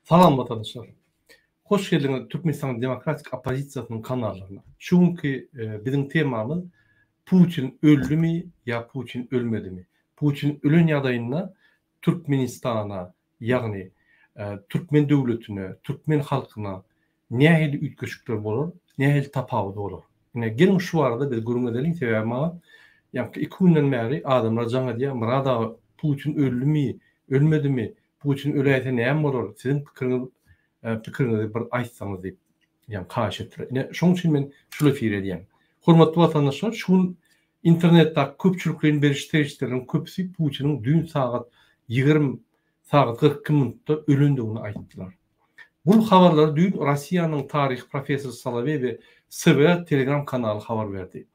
Salam watandaşlar. Hoş geldiňiz Türkmenistanyň demokratik oppozisiýasynyň kanallaryna. Şu günki biziň temamyz Putin öldümi ýa Putin ölmedimi? Putin ölen ýagdaýynda Türkmenistana, ýagny türkmen döwletine, türkmen halkyna nähili üýtgeşikler bolar, nähili tapawudy bolar? Ine, geliň şu barada biz gürrüň edeliň, sebäbi maňa ýaňky iki günden bäri adamlar jaň edýär, Myrat aga, Putin öldümi, ölmedimi, Putin öläýse näme bolar, siziň pikiriňiz, pikiriňizi bir aýtsaňyz diýip, ýaňky haýyş etdiler. Ine, şonuň üçin men şul efiri edýän. Hormatly watandaşlar, şu gün internetdäki köpçülikleýin beriş serişdeleriniň köpüsi Putiniň düýn sagat 20 sagat 42 minutda ölendigini aýtdylar. Bul habarlary düýn Russiýanyň taryhy professory Soloweý we SWR Telegram kanaly habar berdi.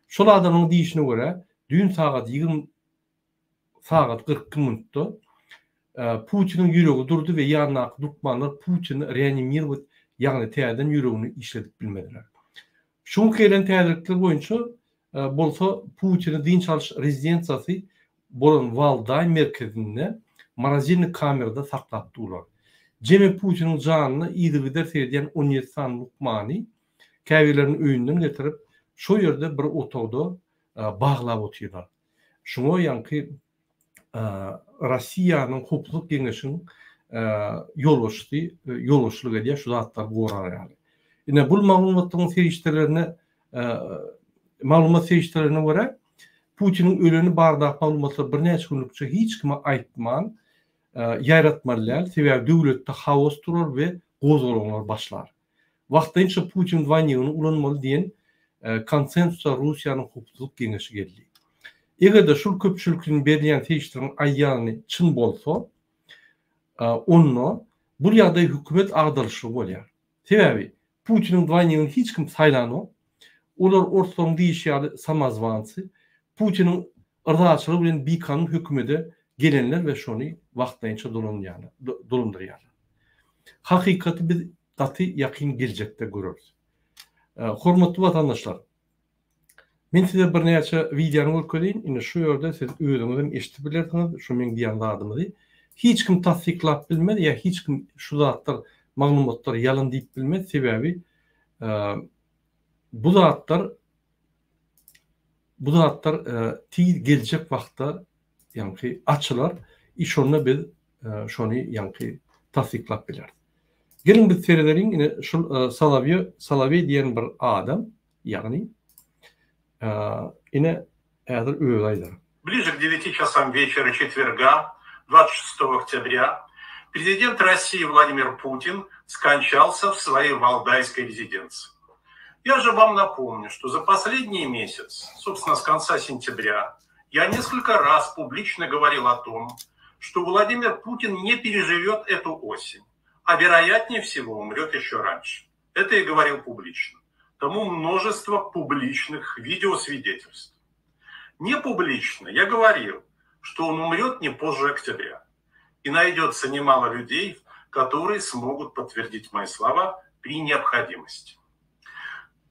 Şol adamyň diýişine görä, düýn sagat 20 sagat 42 minutda Putiniň ýüregi durdy we ýanyndaky lukmanlar Putini reanimirowat, ýagny täzeden ýüregini işledip bilmediler. Şu günki gelen täzelikler boýunça bolsa Putini dynç alyş rezidensiýasy bolan Waldaý merkezinde morozilnik kamerada saklap durlar. Jemi Putiniň janyna yzygider seredýän 17 sany lukmany, käbirlerini öýünden getirip, şo ýerde bir otagda baglap otyrlar. Şuňa ýaňky Russiýanyň Howpsuzlyk geňeşiniň ýolbaşçysy ýolbaşçylyk edýär şu zatlary gorar ýaly. Ine bul maglumatlaryň serişdelerine maglumat serişdelerine görä Putiniň öleni baradaky maglumatlary birnäçe günlükçe hiç kime aýtman ýaýratmaly däl, sebäbi döwletde haos turar we gozgalaňlar başlar. Wagtlaýynça Putin dwaýnigini ulanmaly diýen konsensusa Russiýanyň Howpsuzlyk geňeşi geldi. Eger-de şul köpçülikleýin berilýän serişdeleriň aýdýany çyn bolsa, onda bul ýagdaý hökümet agdarylyşygy bolýar. Sebäbi Putiniň dwaýnigini hiç kim saýlanok. Olar orslaryň diýişi ýaly samozwancy, Putiniň yrzaçylygy bilen bikanun hökümede gelenler we şony wagtlaýynça dolandyrýarlar. Hakykaty biz gaty ýakyn geljekde göreris. Hormatly watandaşlar, men size birnäçe wideony görkezeýin. Indi şu ýerde siz özüňiz hem eşidip bilersiňiz şu meň diýen zadymyzy. Hiç kim tassyklap bilmez ýa hiç kim şu zatlar, maglumatlar ýalan diýip bilmez. Sebäbi bu zatlar bu zatlar tiz geljek wagtda ýaňky açylar i şonda biz şony ýaňky tassyklap bileris. Geliň biz seredeliň ine şul Solowýo Soloweý diýen bir adam ýagny ine häzir özi aýdar. Ближе к 9 часам вечера четверга, 26 октября, президент России Владимир Путин скончался в своей валдайской резиденции. Я же вам напомню, что за последний месяц, собственно, с конца сентября, я несколько раз публично говорил о том, что Владимир Путин не переживет эту осень, а вероятнее всего умрет еще раньше. Это я говорил публично. Тому множество публичных видеосвидетельств. Не публично я говорил, что он умрет не позже октября. И найдется немало людей, которые смогут подтвердить мои слова при необходимости.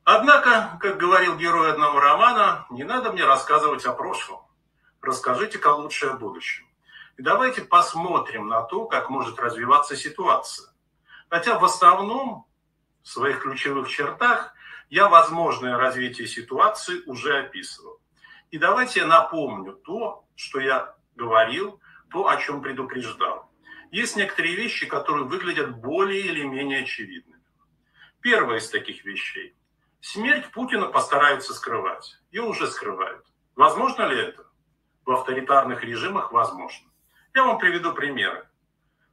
Однако, как говорил герой одного романа, не надо мне рассказывать о прошлом. Расскажите-ка лучше о будущем. И давайте посмотрим на то, как может развиваться ситуация. Хотя в основном, в своих ключевых чертах, я возможное развитие ситуации уже описывал. И давайте я напомню то, что я говорил, то, о чем предупреждал. Есть некоторые вещи, которые выглядят более или менее очевидными. Первая из таких вещей. Смерть Путина постараются скрывать. И уже скрывают. Возможно ли это? В авторитарных режимах возможно. Я вам приведу примеры.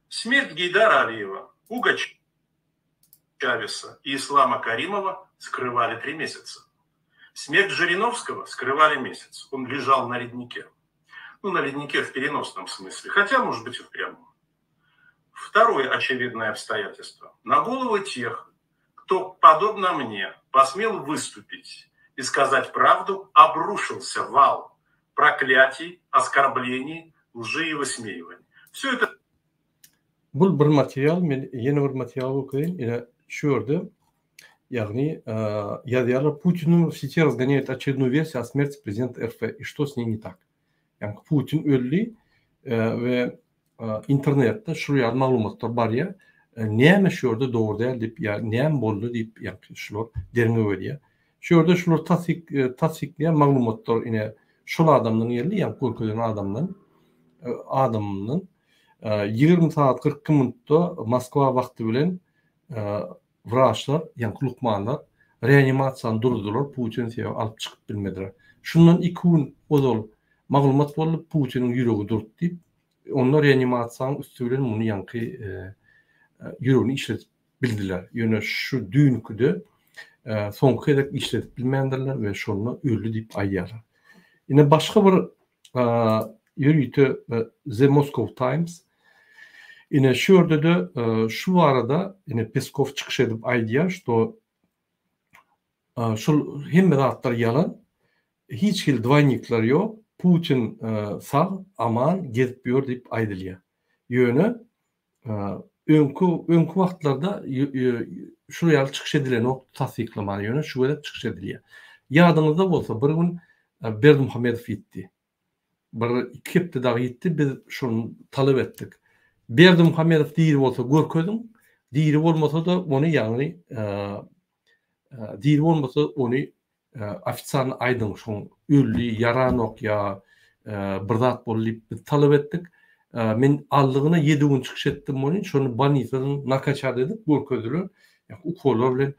Смерть Гейдара Алиева, Уго Чавеса и Ислама Каримова скрывали три месяца. Смерть Жириновского скрывали месяц. Он лежал на леднике. Ну, на леднике в переносном смысле, хотя, может быть, и в прямом. Второе очевидное обстоятельство. На головы тех, кто, подобно мне, посмел выступить и сказать правду, обрушился вал проклятий, оскорблений, лжи и высмеиваний. Все это Bul bir material, men ýene bir material okaýyn. Ine şu ýerde ýagny ýazýarlar Putin в сети разгоняет очередную версию о смерти президента РФ и что с ней не так. Ýagny Putin öldi we internetde şu ýaly maglumatlar barýar. Näme şu ýerde dogry däl diýip ýa näme boldy diýip ýaňky şular derňew edýär. Şu ýerde şular tassyk tassyklaýan maglumatlar ine şol adamdan geldi ýaňky görkezen adamdan adamyndan 20 sagat 42 minutda Moskwa wagty bilen wraçlar ýaňky lukmanlar reanimasiýany duruzdylar Putin sebäbi alyp çykyp bilmediler. Şundan 2 gün ozal maglumat boldy Putiniň ýüregi durdy diýip Onda reanimasiýanyň üsti bilen muny ýaňky ýüregini işledip bildiler. Ýöne şu düýnküde soňky gezek işledip bilmändirler we şonda öldi diýip aýdýarlar. Ine başga bir ýörite The Moscow Times ine şu ýerde-de şu barada ine Peskow çykyş edip aýdýar, şto Şul hemme zatlar ýalan. Hiç hili dwaýnikler ýok. Putin sag, aman gezip ýör diýip aýdylýar. Ýöne öňki öňki wagtlarda şul ýaly çykyş edilenok tassyklaman ýöne şu gezek çykyş edilýär. Ýadyňyzda bolsa bir gün Berdimuhamedow ýitdi. Bir iki hepde dagy ýitdi biz şony talap etdik. Berdimuhamedow diri bolsa görkeziň, diri bolmasa-da ony ýagny diri bolmasa ony ofisialny aýdyň şoň öldi ýaranok ýa bir zat boldy diýip biz talap etdik. Men aldygyna ýedi gün çykyş etdim welin şony bolnisadan nakaçat edip görkezdiler. Ukollar bilen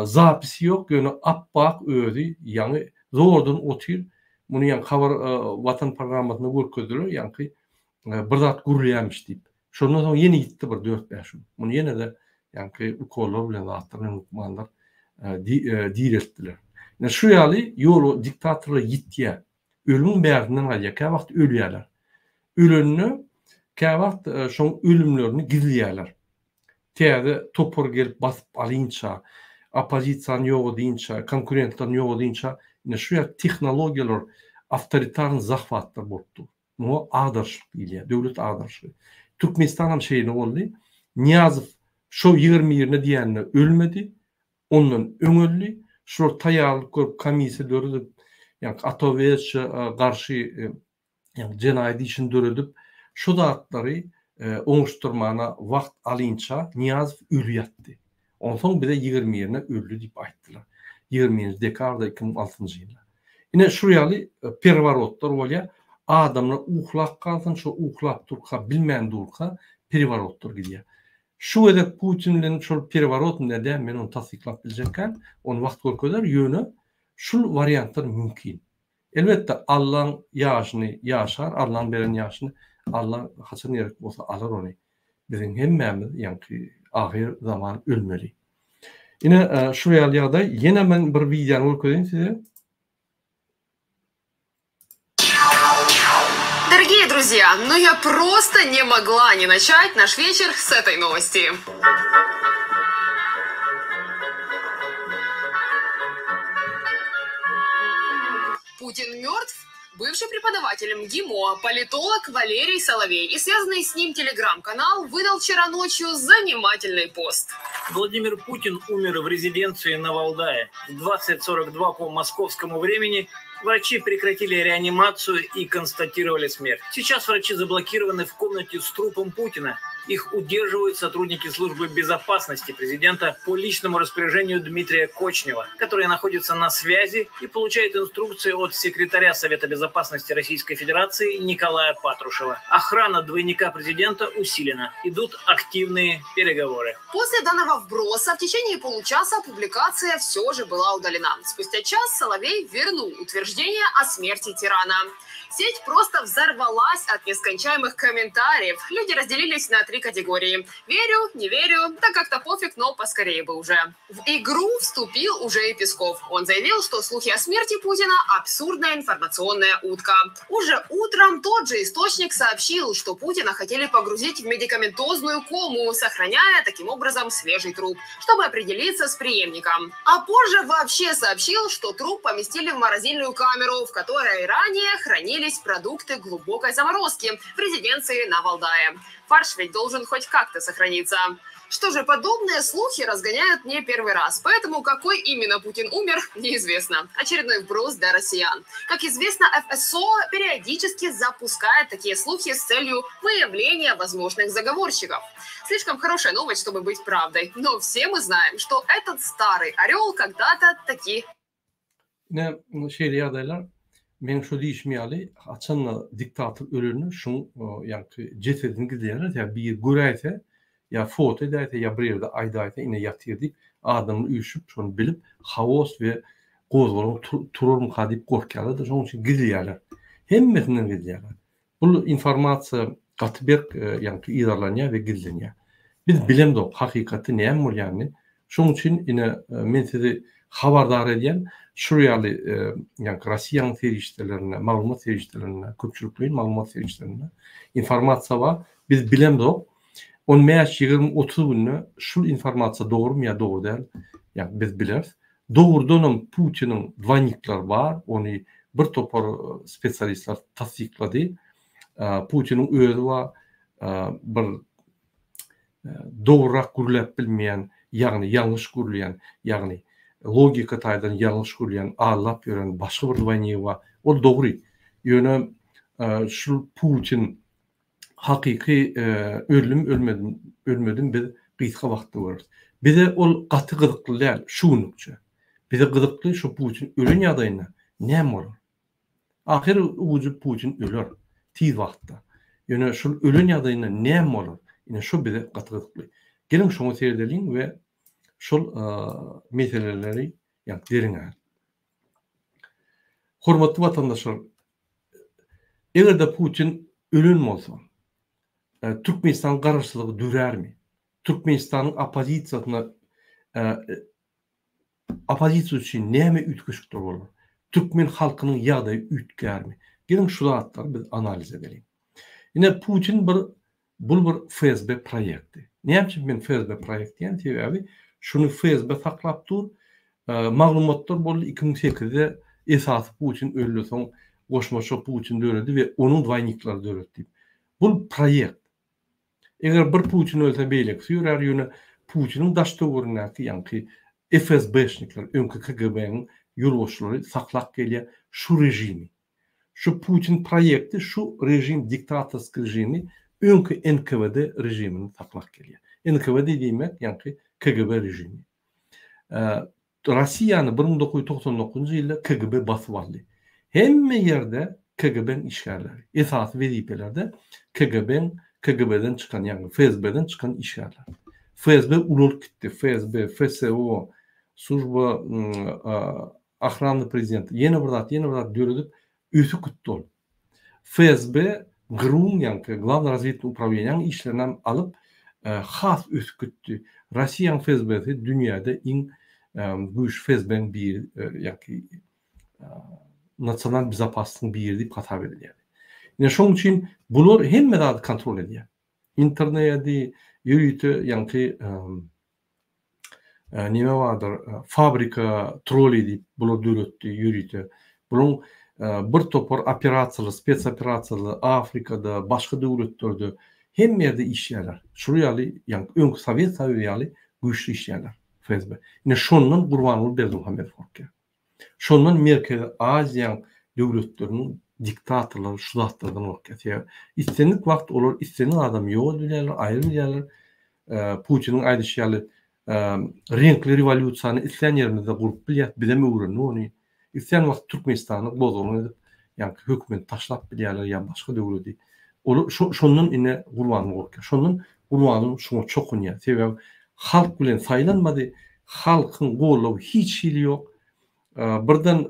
zapisi ýok ýöne apbak özi ýaňy zordan otyr. Muny ýaňky habar watan programmasynda görkezdiler ýaňky bir zat gürleýärmiş diýip. Şondan soň ýene ýitdi bir dört-bäş gün. Muny ýene-de ýaňky ukollar bilen zatlar bilen lukmanlar direltdiler. Ine şu ýaly ýol diktatorlar ýitýär. Ölümiň bärsinden gaýdýar. Käwagt ölýärler. Ölende käwagt şoň ölümlerini gizleýärler. Täze topar gelip basyp alynça, oppozisiýany ýok edinçä, konkurentlerini ýok edinçä ine şu ýaly tehnologiýalar awtoritarny zahwatlar bolup dur. Muňa agdaryşlyk diýilýär, döwlet agdaryşlygy. Türkmenistan hem şeýle boldy. Nyýazow şo 20 birine diýeninde ölmedi, ondan öň öldi. Şular taýýarlyk görüp, komissiýa döredip, ýaňky Atoweçe garşy ýagny jenaýat işini döredip, şu zatlary oňuşdyrmana wagt alynça Nyýazow öli ýatdy. Onsoň bize 20 birine öldi diýip aýtdylar. 21-nji dekabrda 2006-njy ýylda. Ine şu ýaly pereworotlar bolýar. Adamlar uhlap galsyn, şo uhlap durka, bilmän durka pereworotlar gidýär. Şu gezek Putin bilen şol pereworot nädä men ony tassyklap biljekkäm, ony wagt görkezer, ýöne şul wariantlar mümkin. Elbetde Allaň ýaşyny ýaşar, Allaň beren ýaşyny Alla haçan gerek bolsa alar ony. Biziň hemmämiz ýaňky ahyr zaman ölmeli. Ine şu ýaly ýagdaý. Ýene men bir wideony görkezeýin size. Дорогие друзья, ну я просто не могла не начать наш вечер с этой новости. Путин мертв? Бывший преподаватель МГИМО, политолог Валерий Соловей и связанный с ним телеграм-канал выдал вчера ночью занимательный пост. Владимир Путин умер в резиденции на Валдае. В 20.42 по московскому времени врачи прекратили реанимацию и констатировали смерть. Сейчас врачи заблокированы в комнате с трупом Путина. Их удерживают сотрудники службы безопасности президента по личному распоряжению Дмитрия Кочнева, который находится на связи и получает инструкции от секретаря Совета безопасности Российской Федерации Николая Патрушева. Охрана двойника президента усилена. Идут активные переговоры. После данного вброса в течение получаса публикация все же была удалена. Спустя час Соловей вернул утверждение о смерти тирана. Сеть просто взорвалась от нескончаемых комментариев. Люди разделились на три категории. Верю, не верю, да как-то пофиг, но поскорее бы уже. В игру вступил уже и Песков. Он заявил, что слухи о смерти Путина – абсурдная информационная утка. Уже утром тот же источник сообщил, что Путина хотели погрузить в медикаментозную кому, сохраняя таким образом свежий труп, чтобы определиться с преемником. А позже вообще сообщил, что труп поместили в морозильную камеру, в которой ранее хранились продукты глубокой заморозки в резиденции на Валдае. Фарш ведь должен хоть как-то сохраниться. Что же, подобные слухи разгоняют не первый раз, поэтому какой именно Путин умер, неизвестно. Очередной вброс для россиян. Как известно, ФСО периодически запускает такие слухи с целью выявления возможных заговорщиков. Слишком хорошая новость, чтобы быть правдой. Но все мы знаем, что этот старый орел когда-то таки Ine, şeýle ýagdaýlar, meň şu diýşim ýaly, haçanda diktator ölende şuň ýaňky jesedini gizleýärler, sebäbi biri göräýse, ýa foto edäýse, ýa bir ýerde aýdaýsa, ine ýatyr diýip, adamlar üýşüp, şony bilip, haos we gozgalaň turarmyka diýip gorkýarlar-da, şonuň üçin gizleýärler. Hemmesinden gizleýärler. Bul informasiýa gaty berk ýaňky yzarlanýar we gizlenýär. Biz bilemzok hakykaty näme bolýanyny. Şoň üçin ine men sizi habardar edýän şul ýaly ýaňky Rossiýanyň serişdelerinde, maglumat serişdelerinde, köpçülikleýin maglumat serişdelerinde informasiýa bar. Biz bilemzok. On bäş, 20, 30 günde şul informasiýa dogrumy ýa dogry däl, ýa biz bileris. Dogrudanam Putiniň dwoýnikleri bar, ony bir topar spesialistler tassyklady. Putiniň özi bar, bir dogrurak gürläp bilmeýän, ýagny ýalňyş gürleýän, ýagny logika taýdan ýalňyş gürleýän, aldap ýören başga bir dwoýnigi bar. Ol dogry. Ýöne şul Putin hakyky öldüm ölmedim ölmedim biz gysga wagtda göreris. Bize ol gaty gyzykly däl şu günlükçe. Bize gyzykly şu Putin ölen ýagdaýynda näme bolar? Ahyr ujy Putin öler tiz wagtda. Ýöne şul ölen ýagdaýynda näme bolar? Ine şu bize gaty gyzykly. Geliň şoňa seredeliň we şol meseleleri ýa derňäliň. Hormatly watandaşlar, Eger-de Putin ölen bolsa, Türkmenistanyň garaşsyzlygy dörärmi? Türkmenistanyň oppozisiýasyna oppozisiýa üçin näme üýtgeşikler bolar? Türkmen halkynyň ýagdaýy üýtgärmi? Geliň şu zatlary biz analiz edeliň. Ine Putin bir Bul bir FSB proýekti. Näme üçin men FSB proýekt diýýän? Sebäbi şuny FSB saklap dur. Maglumatlar boldy 2008-de esasy Putin öldi soň goşmaça Putin döredi we onuň dwaýniklary döredi diýip. Bul proýekt. Eger bir Putin ölse beýlekisi ýörär ýöne Putiniň daş töweregindäki ýaňky FSB-şnikler öňki KGB-niň ýolbaşçylary saklap gelýär şu režimi. Şu Putin proýekti şu režim diktatorskiý režimi öňki NKWD režimini saklap gelýär. NKWD diýmek ýaňky KGB režimi. Rossiýany 1999-njy ýylda KGB basyp aldy. Hemme ýerde KGB-niň işgärleri, esasy wezipelerde KGB-niň KGB-den çykan ýagny FSB-den çykan işgärler. FSB ulalyp gitdi. FSB, FSO, Služba Ahrany prezident ýene bir zat, ýene bir zat döredip, ösüp gitdi ol. FSB GRU-nyň ýaňky Glawnyý razwednyý uprawleniýanyň işlerinem alyp, has ösüp gitdi. Rossiýanyň FSB-si dünýäde iň güýçli FSB-niň biri, ýaňky nasional bezopasnyň biri diýip hasap edilýär. Ine şonuň üçin bular hemme zady kontrol edýär. Interneti, ýörite ýaňky neme bardyr, fabrika troli diýip bular döretdi ýörite. Bularyň bir topar operasiýalar, spes operasiýalar Afrikada, başga döwletlerde hemme ýerde işleýärler. Şular ýaly, ýagny öňki Sowet Soýuzy ýaly güýçli işleýärler FSB. Ine şondan Gurbanguly Berdimuhamedow gorkýar. Şondan Merkezi Aziýaň döwletleriniň diktatorlary şu zatlardan gorkýar. Sebäbi islendik wagt olar islendik adamy ýok edip bilýärler, aýryp bilýärler. Putiniň aýdyşy ýaly reňkli rewolýusiýany islän ýerimizde gurup bilýäris, bizem öwrendik ony. Islän wagt Türkmenistany gozgalaň edip, ýaňky hökümeti taşlap bilýärler ýa başga döwleti. Olar şondan ine Gurbanguly gorkýar. Şondan Gurbanguly şuňa çokunýar. Sebäbi halk bilen saýlanmady, halkyň goldawy hiç hili ýok. Birden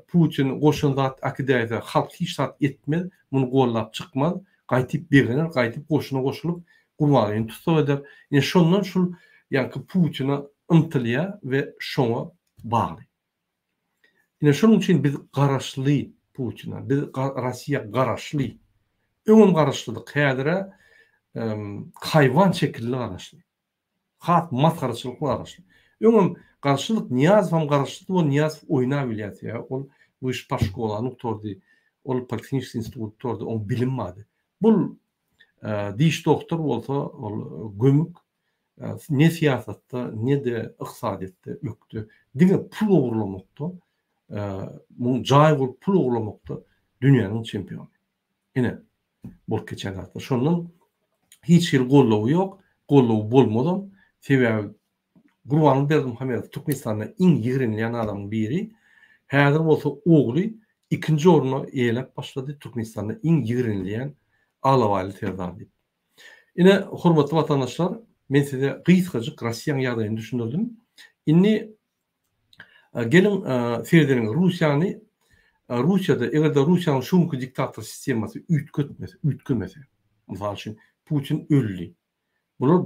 Putin goşan zat äkidäýse halk hiç zat etmez, muny gollap çykmaz, gaýtyp begener, gaýtyp goşuna goşulyp Gurbangulyny tussag eder. Ine şondan şul ýaňky Putine ymtylýar we şoňa bagly. Ine şonuň üçin biz garaşly Putine, biz Rossiýa garaşly. Öňem garaşlydyk, häzir-ä haýwan şekilli garaşly. Has masgaraçylykly garaşly. Öňem garaşlydyk, Nyýazowam garaşlydy, ol Nyýazow oýnap bilýär, sebäbi ol wyşş partşkolany gutardy, ol politehniçeskiý instituty gutardy, oň bilimi bardy. Bul diş doktor bolsa, ol gömük. Ne syýasatda, ne-de ykdysadyýetde ökde. Diňe pul ogurlamakda, muň jaý gurup pul ogurlamakda dünýäniň çempiony. Ine, bolup geçýän zatlar. Şondan hiç hili goldawy ýok, goldawy bolmazam. Sebäbi Gurbanguly Berdimuhamedow Türkmenistanda iň ýigrenilýän adamyň biri. Häzir bolsa ogly ikinji orny eýeläp başlady Türkmenistanda iň ýigrenilýän Alabaýly serdar diýip. Ine, hormatly watandaşlar, men size gysgajyk Russiýanyň ýagdaýyny düşündirdim. Indi geliň seredeliň Russiýany Russiýada eger-de Russiýanyň şu günki diktator sistemasy üýtgetmese, üýtgemese, mysal üçin Putin öldi. Bular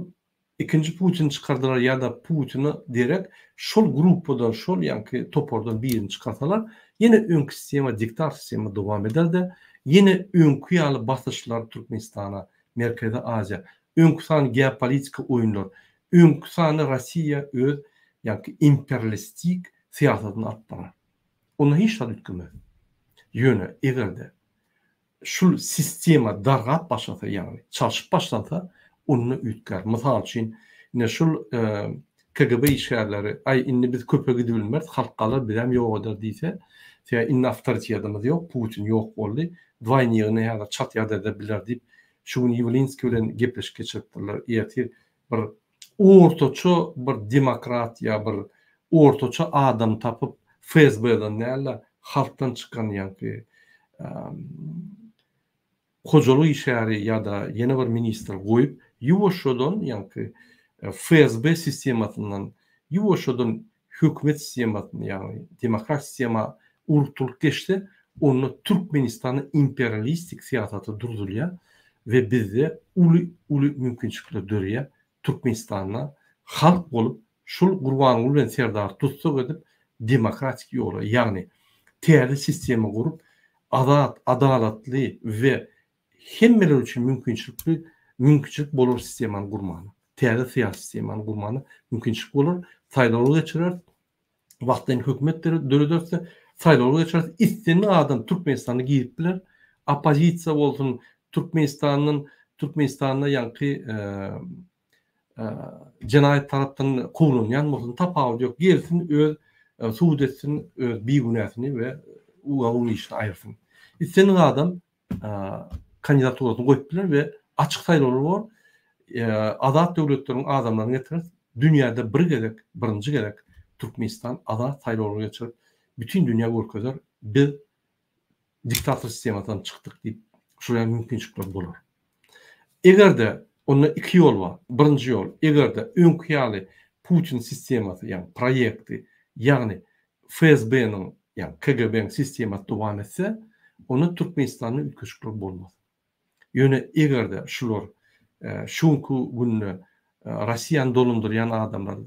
ikinji Putini çykardylar ýa-da Putine derek şol gruppadan, şol ýaňky topardan birini çykarsalar, ýene öňki sistema, diktator sistema dowam eder-de, ýene öňki ýaly basyşlar Türkmenistana, Merkezi Aziýa, öňki sany geopolitika oýunlar, öňki sany Rossiýa öz ýaňky imperialistik syýasatyny alyp barar. Onda hiç zat üýtgemez. Ýöne eger-de şul sistema dargap başlasa, ýagny çalşyp başlansa, onda üýtgär. Mysal üçin, ine şul KGB işgärleri, aý indi biz köpe gidibilmeris, halk galar, bizem ýok eder diýse, sebäbi indi awtoritetimiz ýok, Putin ýok boldy, dwaýnigini häzir çalt ýagdaýda biler diýip, şu gün Ýewlinskiý bilen gepleşik geçiripdirler, ertir bir ortaça bir demokrat ýa bir ortaça adam tapyp FSB-den däl-de halkdan çykan ýaňky hojalyk işgäri ýa-da ýene bir ministr goýup ýuwaşjadan ýaňky FSB sistemasyndan ýuwaşjadan hökümet sistemasyna ýagny demokrat sistema ugrukdyrylyp geçse onda Türkmenistanda imperialistik syýasaty durdulýar we bizde uly uly mümkinçilikler döreýär Türkmenistanda halk bolup şul Gurbanguly bilen Serdary tussag edip demokratik ýola ýagny täze sistema gurup azat adalatly we hemmeler üçin mümkinçilikli mümkinçilik bolar sistemany gurmana, täze syýasy sistemany gurmana mümkinçilik bolar, saýlawlar geçireris, wagtlaýyn hökümet dörederis-de, saýlawlar geçireris, islendik adam Türkmenistana girip biler, oppozisiýa bolsun, Türkmenistandan Türkmenistanda ýaňky jenaýat tarapdan kowlanýan bolsun, tapawudy ýok, gelsin öz subut etsin öz bigünäsini we ugalownyý işini aýyrsyn. Islendik adam kandidaturasyny goýup biler we açyk saýlawlar bolar. Azat döwletleriň adamlaryny getireris. Dünýäde bir gezek, birinji gezek Türkmenistan azat saýlawlar geçirip, bütin dünýä görkezer, biz diktator sistemasyndan çykdyk diýip, şular ýaly mümkinçilikler bolar. Eger-de, onda iki ýol bar. Birinji ýol, eger-de öňki ýaly Putin sistemasy, ýagny proýekti, ýagny FSB-niň, ýagny KGB-niň sistemasy dowam etse, onda Türkmenistanda üýtgeşikler bolmaz. Ýöne eger-de şular şu günki günde Rossiýany dolandyrýan adamlar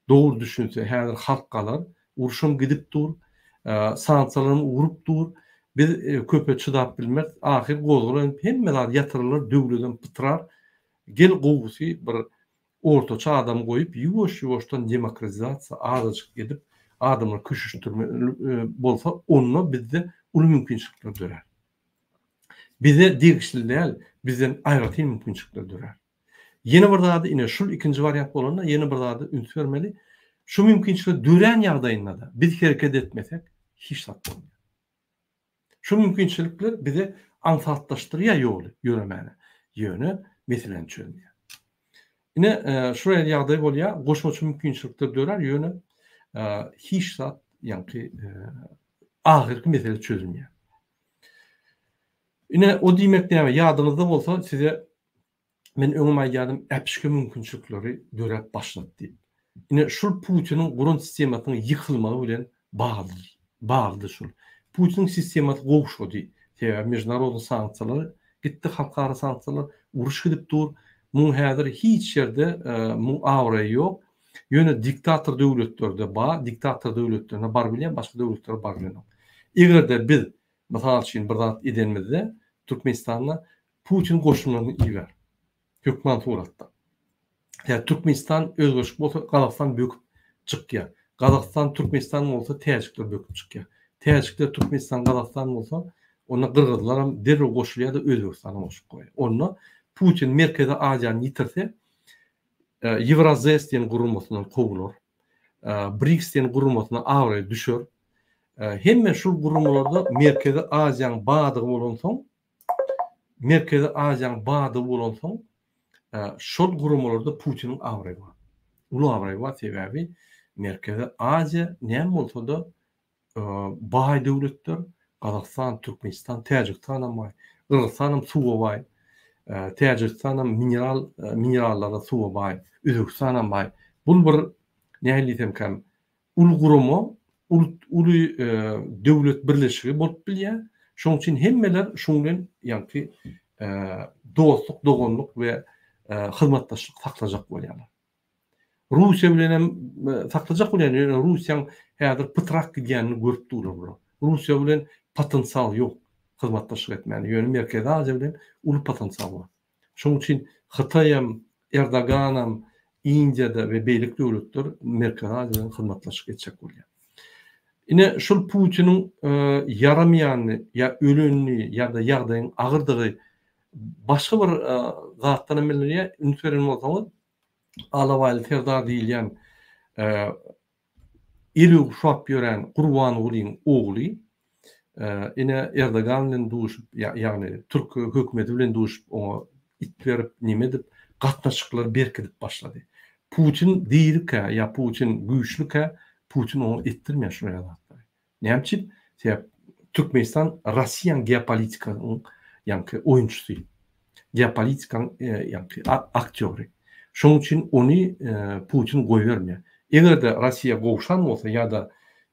dogry düşünse, häzir halk galar, urşam gidip dur, sanksiýalaram urup dur, biz köpe çydap bilmeris, ahyr gozgalaň hemme zat ýatyrylar, döwledem pytrar, gel gowusy bir ortaça adam goýup ýuwaş-ýuwaşdan demokratizasiýa azajyk edip adamlary köşeşdirme bolsa onda bizde uly mümkinçilikler dörär. Bize degişli däl, bizden aýratyn mümkinçilikler dörär. Ýene bir zady ine şul ikinji wariant bolanda ýene bir zada üns bermeli. Şu mümkinçilik dörän ýagdaýynda-da biz hereket etmesek hiç zat bolmaýar. Şu mümkinçilikler bize aňsatlaşdyrýar ýoly ýöremäne. Ýöne meseläni çözmeýär. Ine şu ýaly ýagdaý bolýar, goşmaça mümkinçilikler dörär, ýöne hiç zat ýaňky ahyrky mesele çözülmeýär. Ine o diýmek näme, ýadyňyzda bolsa size Men öňem aýdýardym, äpişge mümkinçilikleri döräp başlady diýip. Ine, şul Putiniň guran sistemasynyň ýykylmagy bilen bagly, baglydy şul. Putiniň sistemasy gowşady. Sebäbi mežnarodnyý sanksiýalar gitdi, halkara sanksiýalar, uruş gidip dur. Muň häzir hiç ýerde muň abraýy ýok. Ýöne diktator döwletlerde bar, diktator döwletlerine barybilýär, başga döwletlere barybilenok. Eger-de biz, mysal üçin, bir zat edenimizde, Türkmenistanda Putin goşunlaryny iber. Hökman suratda. Tä Türkmenistan özgerişik bolsa Gazagystan böküp çykýar. Gazagystan Türkmenistan bolsa täjikler böküp çykýar. Täjikler Türkmenistan Gazagystan bolsa onda gyrgyzlaram derrew goşulýar-da Özbegistanam goşup goýýar. Onda Putin Merkezi Aziýany ýitirse. Ýewrazes diýen guramasyndan kowular. BRICS diýen guramasyna abraýy düşer. Hemme şul guramalarda Merkezi Aziýanyň badygy bolansoň, Merkezi Aziýanyň badygy bolansoň, şol guramalarda Putiniň abraýy bar. Uly abraýy bar, sebäbi Merkezi Aziýa näme bolsa-da baý döwletler, Gazagystan, Türkmenistan, Täjigistanam baý, Gyrgyzstanam suwa baý, Täjigistanam mineral minerallara suwa baý, Özbegistanam baý. Bul bir nähili diýsemkäm, uly gurama, uly döwlet birleşigi bolup bilýär. Şonuň üçin hemmeler şuň bilen ýaňky dostluk, doganlyk we hyzmatdaşlyk saklajak bolýarlar. Russiýa bilen hem saklajak bolýan, ýöne Russiýaň häzir pytrak gidýänini görüp durlar bular. Russiýa bilen potensial ýok hyzmatdaşlyk etmäne, ýöne Merkezi Aziýa bilen uly potensial bar. Şonuň üçin Hytaýam, Erdoganam, Indiýada we beýleki döwletler Merkezi Aziýa bilen hyzmatdaşlyk etjek bolýar. Ine şul Putiniň ýaramaýanyny ýa ölenini ýa-da ýagdaýyň agyrdygy başga bir zatdan hem bilinýär. Üns beren bolsaňyz, Alabaýly serdar diýilýän eli ogşap ýören Gurbangulyň ogly ine Erdogan bilen duşup, ýagny türk hökümeti bilen duşup, oňa it berip, neme edip, gatnaşyklary berkidip başlady. Putin dirikä ýa Putin güýçlükä Putin oňa etdirmeýär şular ýaly zatlary. Näme üçin? Sebäp Türkmenistan Russiýanyň geopolitikasynyň ýaňky oýunçysy. Geopolitikanyň ýaňky aktýory. Şonuň üçin ony Putin goýbermeýär. Eger-de Russiýa gowşan bolsa ýa-da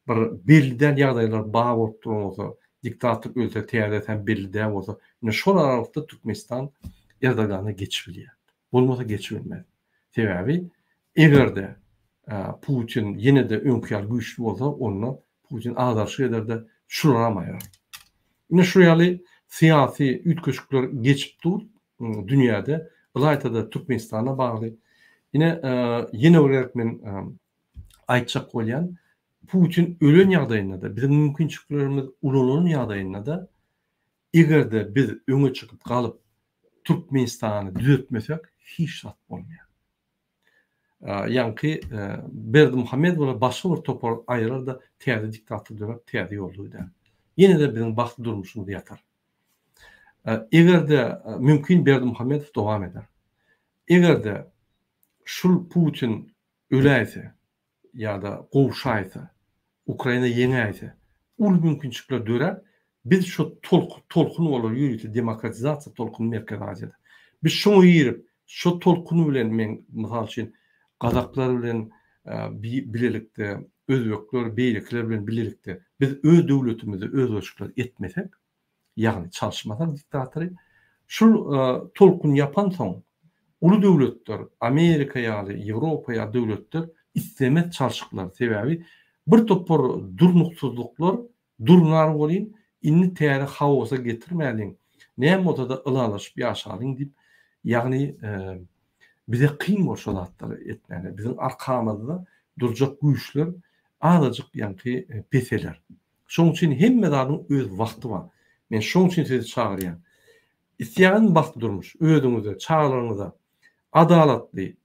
bir belli däl ýagdaýlar bar bolup duran bolsa, diktator ölse täzesi hem belli däl bolsa, ine şol aralykda Türkmenistan Erdogana geçip bilýär. Bolmasa geçibilmez. Sebäbi eger-de Putin ýene-de öňki ýaly güýçli bolsa, onda Putin agdaryşyk eder-de, şularam aýrar. Ine şu ýaly syýasy üýtgeşikler geçip dur dünýäde, ylaýta-da Türkmenistana bagly. Ine ýene bir gezek men aýtjak bolýan, Putin ölen ýagdaýynda-da, biziň mümkinçiliklerimiz ulalan ýagdaýynda-da, Eger-de biz öňe çykyp galyp Türkmenistany düzetmesek hiç zat bolmaýar. Ýaňky Berdimuhamedowy başga bir topar aýyrar-da täze diktator döräp täze ýolda gider. Ýene-de biziň bagtly durmuşymyz ýatar. Eger-de mümkin Berdimuhamedow dowam eder. Eger-de şul Putin öläýse ýa-da gowşaýsa, Ukraina ýeňäýse, uly mümkinçilikler dörär, biz şo tolkun bolar ýörite demokratizasiýa tolkuny Merkezi Aziýada. Biz şoňa girip, şo tolkun bilen men mysal üçin gazaklar bilen bilelikde, özbekler, beýlekiler bilen bilelikde biz öz döwletimizde özgerişikler etmesek, ýagny çalyşmasak diktatory, şul tolkun ýapansoň uly döwletler, Amerika ýaly, Ýewropa ýaly döwletler islemez çalşyklary, sebäbi bir topar durnuksyzlyklar durnar welin indi täze haosa getirmäliň, näme bolsada ylalaşyp ýaşalyň diýip, ýagny bize kyn bor şo zatlary etmäne, biziň arkamyzda durjak güýçler azajyk ýaňky peseler. Şoň üçin hemme zadyň öz wagty bar. Men şoň üçin sizi çagyrýan. Isleýäňizmi bagtly durmuş, özüňize, çagalaryňyza adalatly,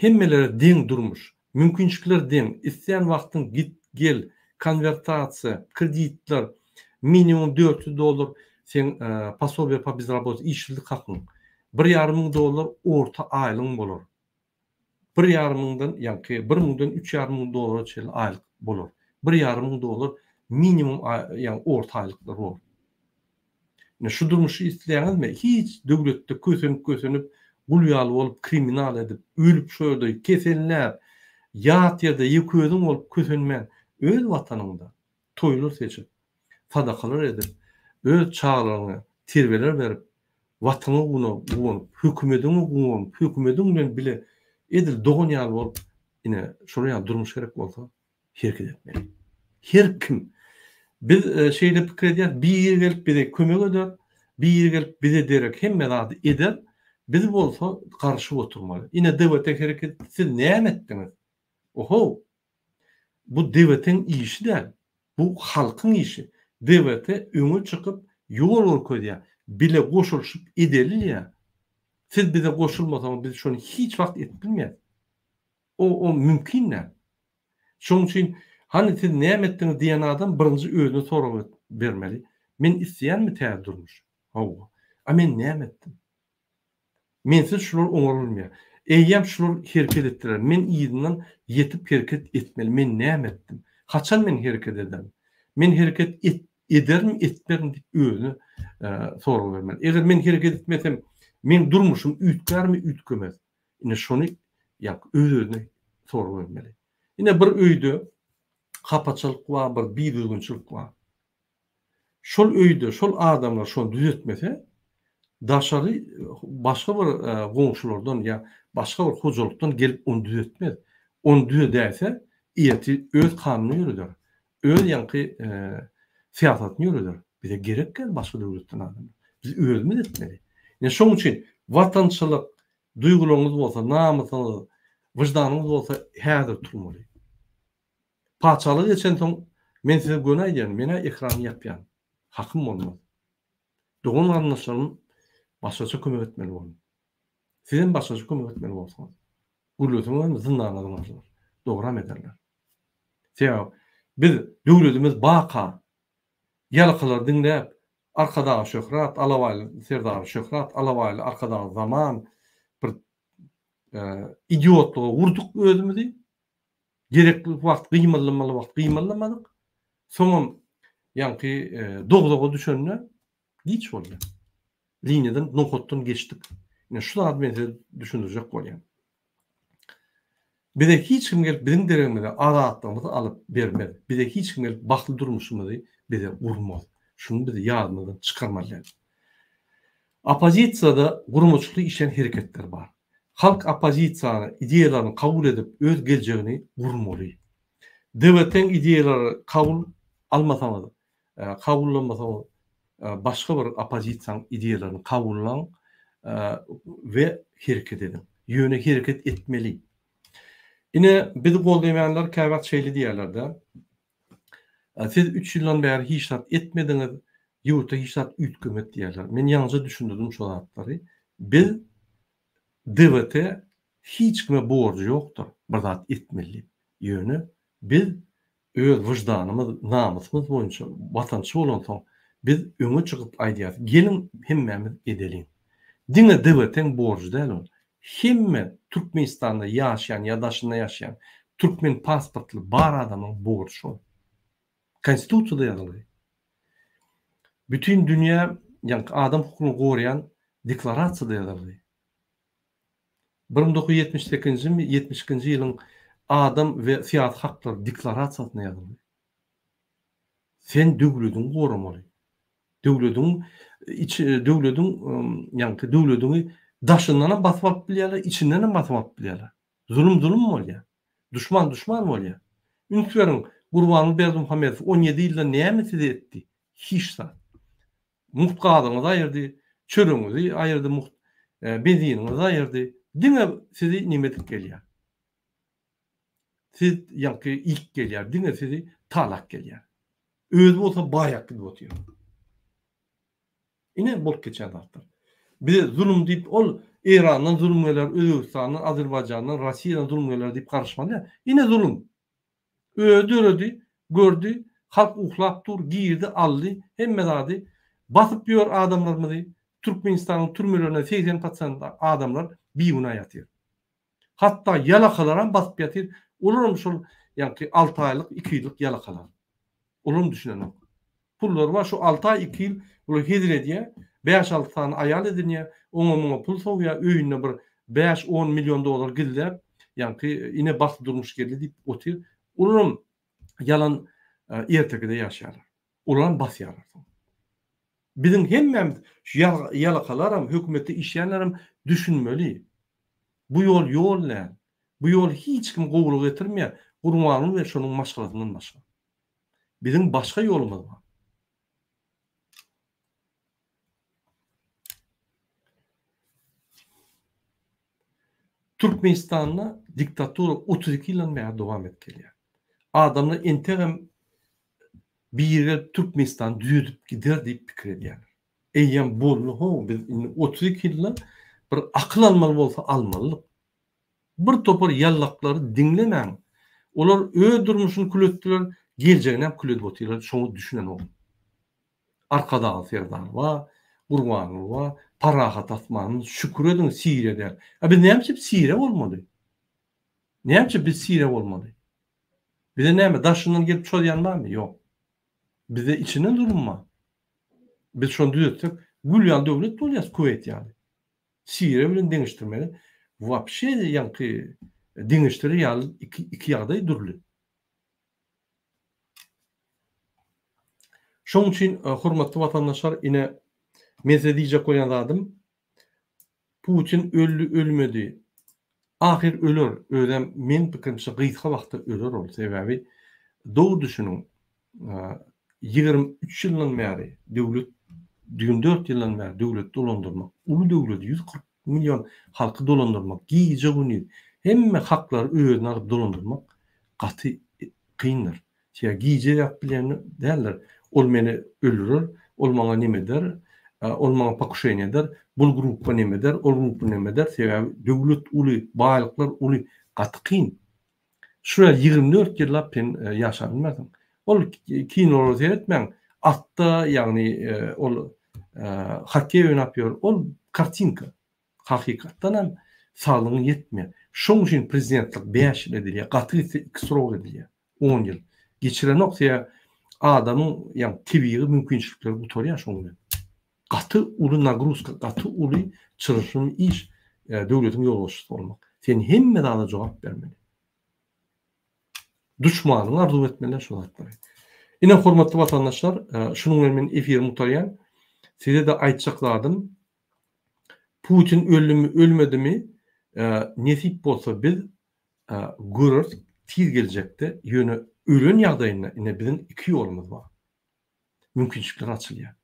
hemmelere deň durmuş, mümkinçilikler deň, islän wagtyň git, gel, konwertasiýa, kreditler, minimum 400 dollar seň posobiýe po bezrabotice, işsizlik hakyň, bir ýarym müň dollar orta aýlygyň bolar. Bir ýarym müňden, ýaňky bir müňden üç ýarym müň dollara çenli aýlyk bolar. Bir ýarym müň dollar minimum ýagny orta aýlyklar bolar. Ine şu durmuşy isleýäňizmi? Hiç döwletde kösenip-kösenip, gul ýaly bolup, kriminal edip, ölüp şo ýerde keselläp, ýat ýerde ýeke özüň bolup kösenmän, öz watanyňda toýlar seçip, sadakalar edip, öz çagalaryňa terbiýeler berip, Watanyňa guwanyp, hökümediňe guwanyp, hökümediň bilen bile edil dogan ýaly bolup, ine, şolar ýaly durmuş gerek bolsa, hereket etmeli. Her kim. Biz şeýle pikir edýäris, biri gelip bize kömek eder, biri gelip bize derek hemme zady eder, biz bolsa garyşyp oturmaly. Ine, DWT hereket etdi, siz näme etdiňiz? Ohow! Bu DWT-iň işi däl. Bu halkyň işi. DWT öňe çykyp ýol görkezýär. Bile goşulyşyp edeli diýýär. Siz bize goşulmasaňyz biz şony hiç wagt edip bilmeýäs. O o mümkin däl. Şonuň üçin hany siz näme etdiňiz diýen adam birinji özüne sorag bermeli. Men isleýänmi täze durmuş? Hawa. A men näme etdim? Mensiz şular oňarylmaýar. Eýýäm şular hereket etdiler. Men yzyndan ýetip hereket etmeli. Men näme etdim? Haçan men hereket ederin? Men hereket et ederin, etmerin diýip özüne sorag bermeli. Eger men hereket etmesem, meň durmuşym üýtgärmi, üýtgemez? Ine şony ýa öz-özüne sorag bermeli. Ine bir öýde hapaçylyk bar, bir bidüzgünçilik bar. Şol öýde şol adamlar şony düzetmese, daşary başga bir goňşulardan ýa başga bir hojalykdan gelip ony düzetmez. Ony düzedäýse, ertir öz kanunyny ýöreder. Öz ýaňky syýasatyny ýöreder. Bize gerek däl başga döwletden adamlar. Biz özümiz etmeli. Ine şoň üçin watançylyk duýgularyňyz bolsa, namysyňyz, wyždanyňyz bolsa häzir turmaly. Patyşalyga geçensoň men size göni aýdýan, men-ä ekrany ýapýan. Hakym bolmaz. Dogan garyndaşlarym başgaça kömek etmeli bolar. Sizem başgaça kömek etmeli borsuňyz. Gürleseňizem zyndana zyňarlar. Dogram ederler. Sebäbi biz döwletimiz baka ýalakalary diňläp Arkadaga şöhrat, Alabaýly Serdara şöhrat, Alabaýly Arkadag zaman bir idiotlyga urduk özümizi. Gerekli wagt gymyldamaly wagt gymyldamadyk. Soňam ýaňky dogzaga düşende giç boldy. Liniýadan, nokatdan geçdik. Ine şu zady men size düşündirjek bolýan. Bize hiç kim gelip biziň deregimize azatlygymyzy alyp bermez. Bize hiç kim gelip bagtly durmuşymyzy bize gurmaz. Şuny biz ýadymyzdan çykarmaly däl. Oppozisiýada guramaçylykly işleýän hereketler bar. Halk oppozisiýany ideýalaryny kabul edip öz geljegini gurmaly. DWT-iň ideýalary kabul almasaňyz, kabullamasaňyz başga bir oppozisiýanyň ideýalaryny kabullaň we hereket ediň. Ýöne hereket etmeli. Ine bizi goldaýanlar käwagt şeýle diýýärler-de, Siz üç ýyldan bäri hiç zat etmediňiz, ýurtda hiç zat üýtgemedi diýýärler. Men ýaňyja düşündirdim şo zatlary. Biz DWT hiç kime borjy ýokdur bir zat etmeli diýip. Ýöne biz öz wyždanymyz, namysymyz boýunça watançy bolansoň biz öňe çykyp aýdýarys, geliň hemmämiz edeliň. Diňe DWT-iň borjy däl ol. Hemme Türkmenistanda ýaşaýan ýa daşynda ýaşaýan türkmen pasportly bar adamyň borjy şol. Konstitusiýada ýazylgy. Bütin dünýä ýaňky adam hukugyny goraýan deklarasiýada ýazylgy. 1978-nji 72-nji ýylyň adam we syýasy haklar deklarasiýasynda ýazylgy. Sen döwlediňi goramaly. Döwlediň iç döwlediň ýaňky döwlediňi daşyndan hem basyp alyp bilýärler, içinden hem basyp alyp bilýärler. Zulum zulum bolýar. Duşman duşman bolýar. Üns beriň, Gurbanguly Berdimuhamedow 17 ýylda näme size etdi? Hiç zat. Mugt gazyňyzy aýyrdy, çöregiňizi aýyrdy mugt, benziniňizi aýyrdy. Diňe sizi neme edip gelýär. Siz ýaňky iýip gelýär, diňe sizi talap gelýär. Özi bolsa baýap gidip otyr. Ine bolup geçýän zatlar. Bize zulum diýip ol Eýrandan zulum geler, Özbegistandan, Azerbaýjandan, Russiýadan zulum geler diýip garaşmaly däl. Ine zulum. Özi döredi, gördi, halk uhlap dur, girdi, aldy, hemme zady basyp ýör adamlarymyzy. Türkmenistanyň türmelerinde 80 prosent adamlar bigünä ýatyr. Hatda ýalakalaram basyp ýatyr. Olaram şol ýaňky alty aýlyk, iki ýyllyk ýalakalar. Olaram düşünenok. Pullary bar, şu alty aý, iki ýyl bular hezil edýär. Bäş-alty sany aýal edinýär. Oňa-muňa pul sowýar. Öýünde bir bäş-on million dollar gizläp, ýaňky ine bagtly durmuş geldi diýip otyr. Olaram ýalan ertekide ýaşaýarlar. Olaram basýarlar soň. Biziň hemmämiz şu ýalakalaram, hökümetde işleýänlerem düşünmeli. Bu ýol ýol däl. Bu ýol hiç kim gowulyk getirmeýär, Gurbanguly we şonuň maşgalasyndan başga. Biziň başga ýolumyz bar. Türkmenistanda diktatura 32 ýyldan bäri dowam edip gelýär. Adamlar entegem biri gelip Türkmenistany düzedip gider diýip pikir edýärler. Eýýäm boldy how biz indi 32 ýylda. Bir akyl almaly bolsa almalydyk. Bir topar ýallaklary diňlemäň. Olar öz durmuşyny kül etdiler, geljeginem kül edip otyrlar, şoňa düşünenok. Arkadag Serdar bar, Gurbanguly bar, parahat asmanymyz, şükür ediň Siriýa däl. A biz näme üçin Siriýa bolmaly? Näme üçin biz Siriýa bolmaly? Bize näme daşyndan gelip çozýan barmy? Ýok. Bizde içinden zulum bar. Biz şony düzetsek, gül ýaly döwlet bolýas Kuweýt ýaly. Siriýa bilen deňeşdirmeli wapşe ýaňky deňeşdirer ýaly iki ýagdaý dürli. Şoň üçin hormatly watandaşlar ine men size diýjek bolýan zadym Putin öldi ölmedi ahyr öler özem meň pikirimçe gysga wagtda öler ol sebäbi dogry düşüniň 23 ýyldan bäri döwlet 24 ýyldan bäri döwlet dolandyrmak uly döwleti 140 million halky dolandyrmak gije gündiz hemme haklary özüne alyp dolandyrmak gaty kyndyr. Ýa gije ýatyp bilýän däldir. Ol meni öldürer, ol maňa neme eder, ol maňa pokuşeniýe eder, bul gruppa neme eder, ol gruppa neme eder, sebäbi döwlet uly, baýlyklar uly, gaty kyn. Şu ýaly 24 ýyllap sen ýaşap bilmersiň. Ol kinolara seretmäň, atda, ýagny ol hokkeý oýnap ýör, ol kartinka. Hakykatdan hem saglygyň ýetmeýär. Şoň üçin prezidentlik 5 ýyl edilýär, gaty gitse 2 srok edilýär. On ýyl. Geçirenok sebäbi adamyň ýagny tebigy mümkinçilikleri gutarýar şoň bilen. Gaty uly nagruzka, gaty uly çylşyrymly iş döwletiň ýolbaşçysy bolmak. Sen hemme zada jogap bermeli. Duşmanyň arzuw etmeli şu zatlary. Ine hormatly watandaşlar, şunuň bilen men efirimi gutarýan. Size-de aýtjak zadym Putin öldümi ölmedimi nesip bolsa biz göreris tiz geljekde ýöne ölen ýagdaýynda ine biziň iki ýolumyz bar. Mümkinçilikler açylýar.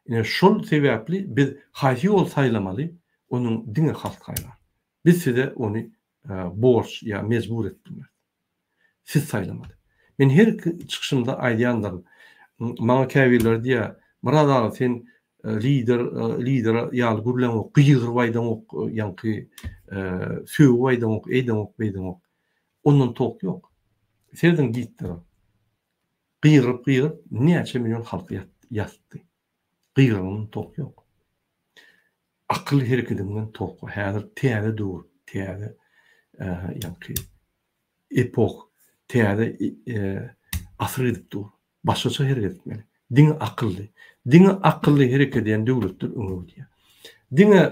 Ine şol sebäpli biz haýsy ýoly saýlamaly onuň diňe halk saýlar. Biz size ony borç ýa mejbur edip bilmeris. Siz saýlamaly. Men her çykyşymda aýdýandyryn. Maňa käbirleri diýýär, Myrat aga sen lider, lider ýaly gürläňok, gygyryp aýdaňok, ýaňky sögüp aýdaňok, eýdeňok, beýdeňok. Ondan tok ýok. Serediň Gitlere. Gygyryp, gygyryp näçe million halky ýatdy. Gygyrandan tok ýok. Akyl herekedinden tok bar. Häzir täze döwür, täze ýaňky epoh, täze asyr gidip dur. Başgaça hereket etmeli. Diňe akylly. Diňe akylly hereket edýän döwletler öňe gidýär. Diňe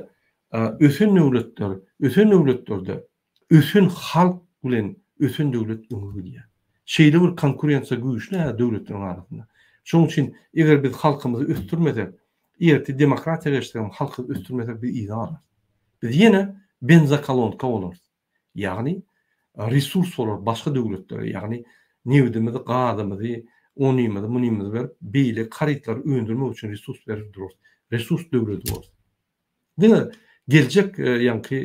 ösen döwletler, ösen döwletlerde ösen halk bilen ösen döwlet öňe gidýär. Şeýle bir konkurensiýa güýçli häzir döwletleriň arasynda. Şonuň üçin eger biz halkymyzy ösdürmesek, ertir demokratiýa geçsek hem halky ösdürmesek biz yza galarys. Biz ýene benzokolonka bolarys. Ýagny resurs bolar başga döwletlere, ýagny nebidimizi, gazymyzy, onymyzy, munymyzy berip, beýleki harytlary öndürmek üçin resurs berip durarys. Resurs döwleti bolarys. Diňe geljek ýaňky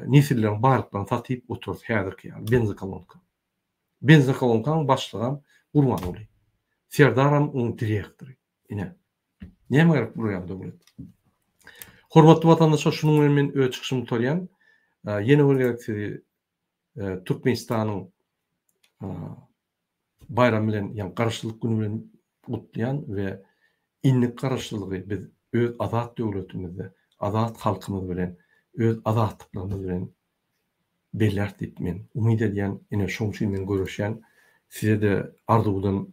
nesilleriň baýlyklaryny satyp oturarys häzirki ýaly benzokolonka. Benzokolonkaň başlygam Gurbanguly. Serdaram oň direktory. Ine. Näme gerek bular ýaly döwlet? Hormatly watandaşlar şunuň bilen men öz çykyşymy gutarýan. Ýene bir gezek sizi Türkmenistanyň baýramy bilen, ýagny Garaşsyzlyk güni bilen gutlaýan we indiki Garaşsyzlygy biz öz azat döwletimizde, azat halkymyz bilen, öz azatlyklarymyz bilen belläris diýip men umyt edýän. Ine şoň üçin men göreşýän. Size-de arzuwdan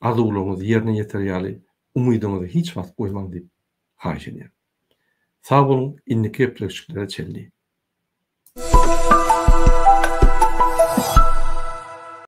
arzuwlaryňyzy ýerine ýeter ýaly umydyňyzy hiç wagt goýmaň diýip haýyş edýän. Sag boluň indiki gepleşiklere çenli.